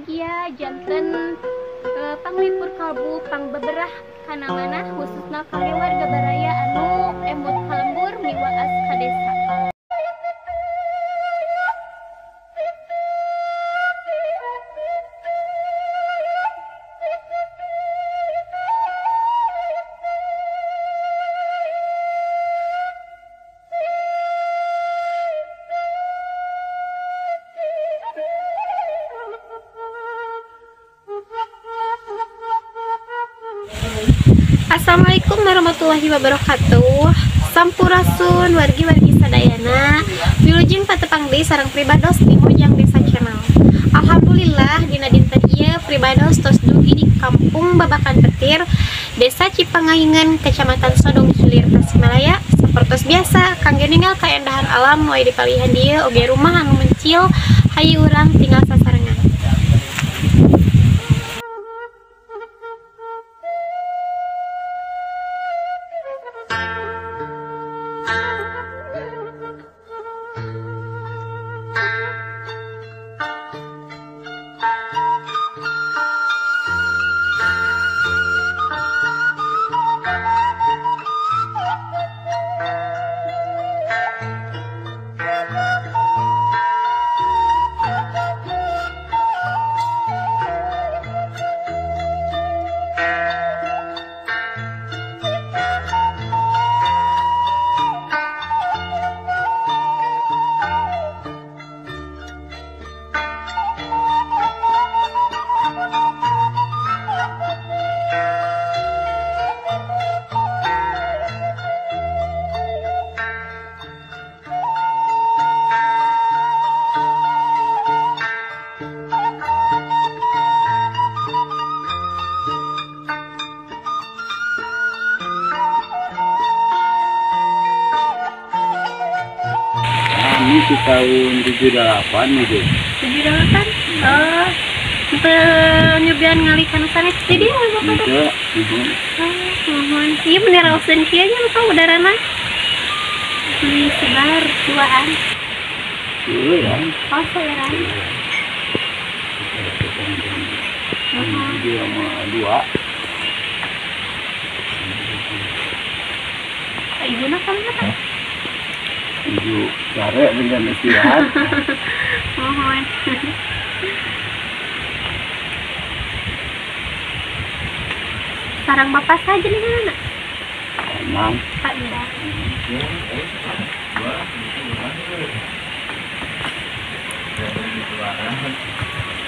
Mugia janten panglipur kalbu pangbeberah kana manah khususna kangge warga baraya anu emut ka lembur miwaas ka desa. Assalamualaikum warahmatullahi wabarakatuh. Sampurasun wargi-wargi sadayana. Wilujeng patepang deui sareng pribados di Mojang Desa Channel. Alhamdulillah dina dinten ieu pribados tos dugi di Kampung Babakan Petir, Desa Cipangahingan, Kecamatan Sodong Hilir, Tasikmalaya. Sapertos biasa kangge ningal kaendahan alam nu aya di palihan dieu oge rumah anu mencil hayu urang tinggal sasarengan. Ini di tahun 78 nih, 78? Oh, penyubian ngalikan sanes jadi apa tuh? Oh, iya bener raoseun kieu nya Pak udarana. Di sebar duaan. Iya. Oh, seueuran. Dia mah dua. Ibuna kamana Pak? Ibu sare dengan istirahat. Mohon. Sarang bapak saja nih anak. Enam. Pak Ida.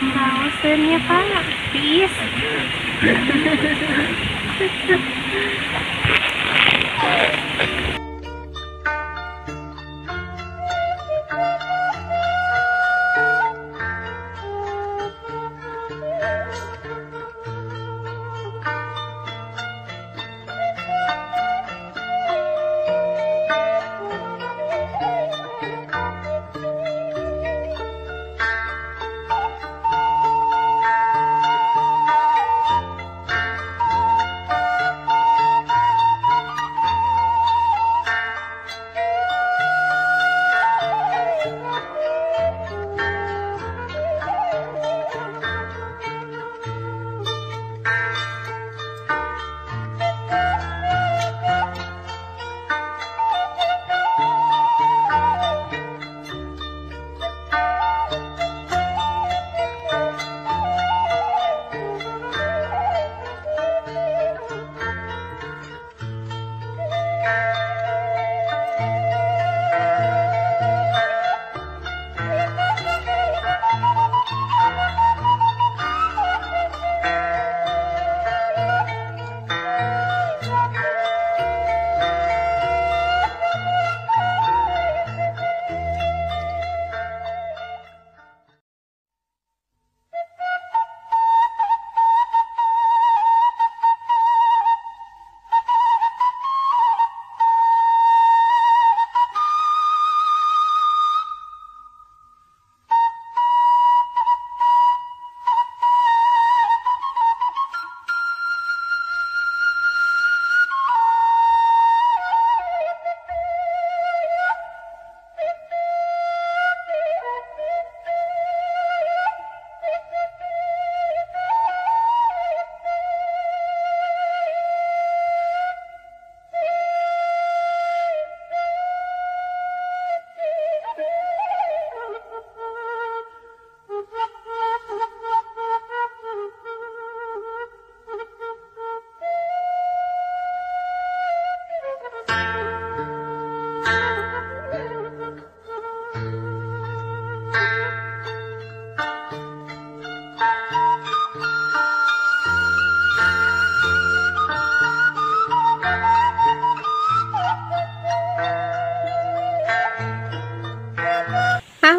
Raoseun ya Pak. Tiis.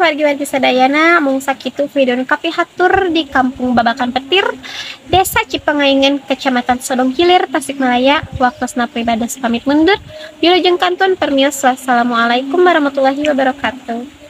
wargi-wargi sadayana, mung sakitu video nu kapihatur di Kampung Babakan Petir, Desa Cipangaingan, Kecamatan Sodong Hilir, Tasikmalaya. Waktosna pribados pamit mundur. Wilujeng kantun permios, wassalamualaikum warahmatullahi wabarakatuh.